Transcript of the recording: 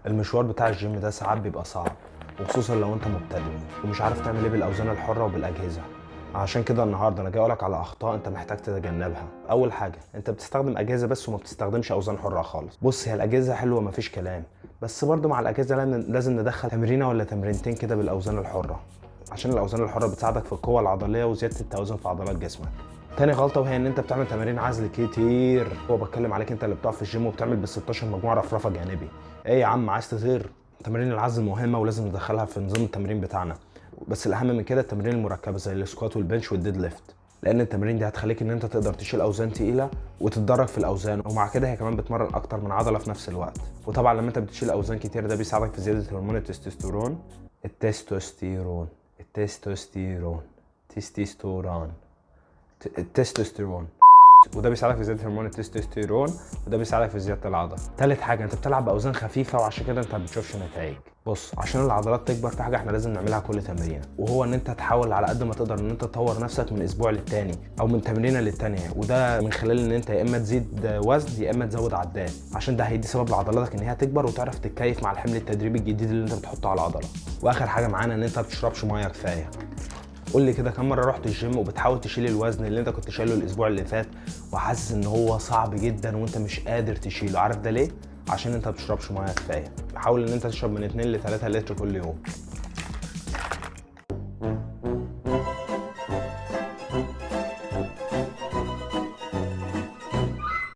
المشوار بتاع الجيم ده ساعات بيبقى صعب، وخصوصا لو انت مبتدئ ومش عارف تعمل ايه بالاوزان الحرة وبالاجهزه. عشان كده النهارده انا جاي اقولك على اخطاء انت محتاج تتجنبها. اول حاجه، انت بتستخدم اجهزة بس وما بتستخدمش اوزان حره خالص. بص، هي الاجهزة حلوة مفيش كلام، بس برضه مع الاجهزة لازم ندخل تمرينه ولا تمرينتين كده بالاوزان الحره، عشان الاوزان الحرة بتساعدك في القوة العضلية وزيادة التوازن في عضلات جسمك. تاني غلطه، وهي ان انت بتعمل تمارين عزل كتير. هو بتكلم عليك انت اللي بتقف في الجيم وبتعمل بال 16 مجموعة رفرفه جانبي. ايه يا عم، عايز تطير؟ تمارين العزل مهمة ولازم ندخلها في نظام التمرين بتاعنا، بس الاهم من كده التمارين المركبة زي ال squat وال bench وال deadlift، لان التمارين دي هتخليك ان انت تقدر تشيل اوزان تقيلة وتتدرج في الاوزان، ومع كده هي كمان بتمرن اكتر من عضلة في نفس الوقت. وطبعا لما انت بتشيل اوزان كتير ده بيساعدك في زيادة هرمون التستوستيرون التستوستيرون التستوستيرون تستوستيرون التستوستيرون، وده بيساعدك في زيادة هرمون التستوستيرون، وده بيساعدك في زيادة العضلة. تالت حاجه، انت بتلعب باوزان خفيفة وعشان كده انت ما بتشوفش نتائج. بص، عشان العضلات تكبر في حاجة احنا لازم نعملها كل تمرينه، وهو ان انت تحاول على قد ما تقدر ان انت تطور نفسك من اسبوع للتاني او من تمرينه للتانيه، وده من خلال ان انت يا اما تزيد وزن يا اما تزود عدات، عشان ده هيدي سبب لعضلاتك ان هي تكبر وتعرف تتكيف مع الحمل التدريبي الجديد اللي انت بتحطه على العضلة. واخر حاجة معانا، ان انت ما بتشربش مية كفايه. قول لي كده، كم مرة رحت الجيم وبتحاول تشيل الوزن اللي انت كنت شايله الاسبوع اللي فات وحاسس ان هو صعب جدا وانت مش قادر تشيله؟ عارف ده ليه؟ عشان انت ما بتشربش مية كفايه. حاول ان انت تشرب من 2 ل 3 لتر كل يوم.